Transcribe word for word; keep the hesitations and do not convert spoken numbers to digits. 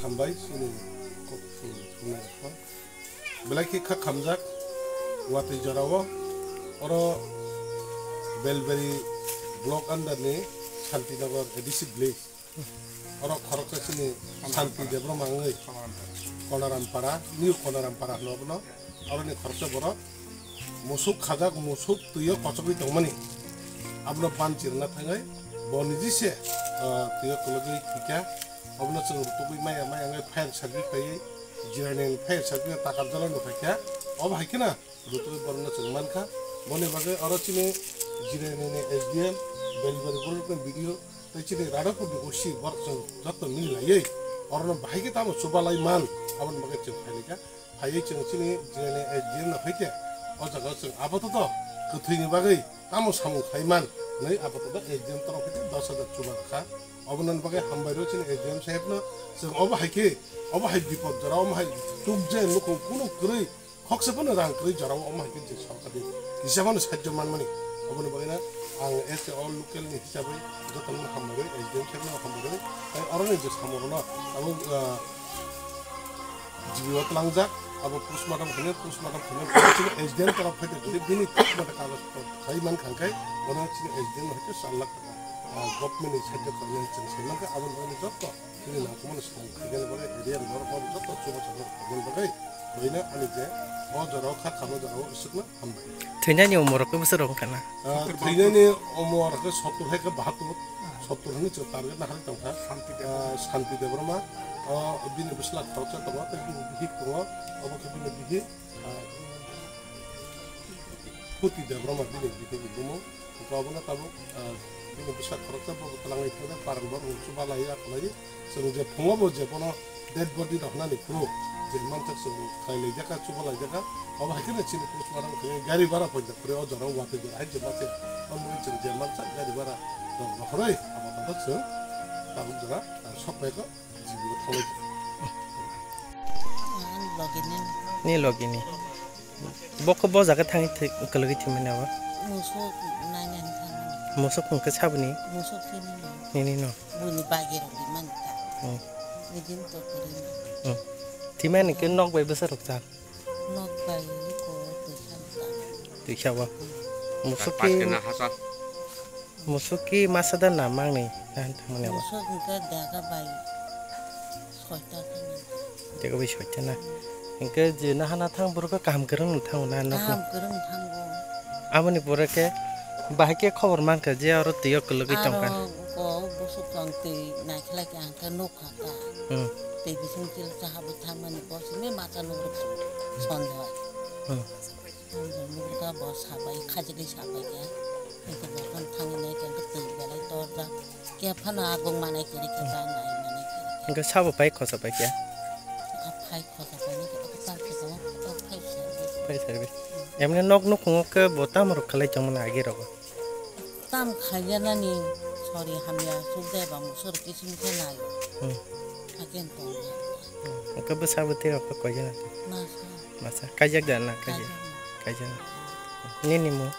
Hambai, sini kok, sini, sini, sini. Belai khe kha khamjak, watwi jorao, oro Belbari block under ni Shantinagar A D C village. Oro khoroksa chini Santi Debbarma wngwi Konaram para, New Konaram para hwno abono. Oroni khoroksa borok musuk khajak, musuk twiyo kochogwi tongmani. Abono ban chirna thangwi bo niji se, ah, twiyo kologwi thwikha. Obono chwng rutugwi maya maya wngwi fire service phaiwi, Jirani fire service takar jala no phaikha. Obo hai kheno rutugwi borokno chwng mankha. Boni bagwi oro chini Jirani ni S D M, Belbari borokni B D O, tei chini Radhapur ni O C borok chwng joto mili laiwi orono bahai khe tamo chubalai man, aboni bagwi chwng phailaikha. Phaiwi chwng chini Jirani S D M no hai khe o jaga o chwng apatoto kwthwini bagwi tamo samung khai man hwnwi apatoto S D M torof hai khe dos hajar chuba rwkha. Obono bagwi hambai rw chini S D M saheb no, chwng obo hai khe, obo hai bipod jora, omo hai tukjak nukhung kunu kwrwi, khoksa phano rang kwrwi jorao omo hai khe je sorkar ni hisab ano sahajyo manmani. Oboni bagwi no ang as a all local ni hisabwi jotono hambai rw, S D M saheb no hambai rw, tei oroni je samung rwno abo, ah, G B o twlangjak, abo postmortem khainai, postmortem khainai, chini S D M torof hai khe bini postmortem kagoj photo khai man kha khe, bono chini S D M hai khe char lakh taka, ah, government ni side o khainai chwng sai man kha, aboni bagwi joto chini nangkukmani samung khainani bagwi area ni borok rok joto chubachu borok khainani bagwi, boino ani je O jora o kha khano jora o isukno hambai. Thwinani umor rok bwswk rok wngkha na? Ah, thwinani umor khe sottur hai khe bahattur, sottur hwnwi chwng target nahar tongkha. Shanti Debbarma. Ah, Shanti Debbarma, o bini bwsla khoroksa tongo, tei bini bihik tongo, obo khe bini bihik, ah, Phuti Debbarma bini bihik ni bumung. Hwnkhe obono tabuk, ah, bini bwsa khoroksa bo twlangwi thangkhe parang borok chubalaio akhwlai. Chwng je phungo bo je bono dead body rok nani phuru je manthak chwng khlailaijak kha, chubalaijak kha. Obo hai kheno chini postmortem khe gari bara poida phuru o jora watwi jora hai je mache. Omo chwng je mansa gari bara rok rohorwi abo tongkha chwng tabuk jora, ah, sokphaikha. Jibini thangwi. Ani logini. Ni logini. Bokho bo jaga thangwi thwi-, kwlwgwi thwimani abo? Musuk nainani thangmani. Musuk hwnkhe saboni? Musuk sinino. Nini no? Buini bagirok dimani ta. Hmm. Nidin to kwrwino. Hmm. Thwimani khe nok bai bwsa rok cha? Nok bai ko twisa ta. Twisa bo? Hmm. Musuk khe Musuk ki masa da na mang ni na thangmani abo? Musuk hwnkhe dega bai soita khe na. Dega bai soita na. Hwnkhe je na hana thang borok kaham kwrwng no thango na nokno? Kaham kwrwng thango. Aboni pore khe bahai khe khobor mankha je aro twi o kwlwgwi tongkha. Aro ko busuk tong twi naikhlai khe ang khe nukha ta. Hmm. Twi bising chil chaha bo thangmani bo simi masa nugruk sondhoi. Hmm. Nukha bo sabai, khajigwi sabai khe. Eko jokhon thangwi nai khe twi belai torjak. Khe phano agong manai khe rikhe ta nai manai khe rikhe. Hwnkhe sabo pai khosa pai khe? Phai khosa pai nai khe ta khe ta phai serbi. Phai serbi. Emne nok nukhungo khe bo tamo rok khlai tongmani agi rogo? Tam khaiya nani sori hamya suk dai ba musur kisim khe nai. Hmm. Haken tong. Hmm. Hwnkhe bwsa bwtwi rok khe koiya na? Masa. Masa, kaijak da na, kaijak? Kaijak. Kaijak. Nini mung?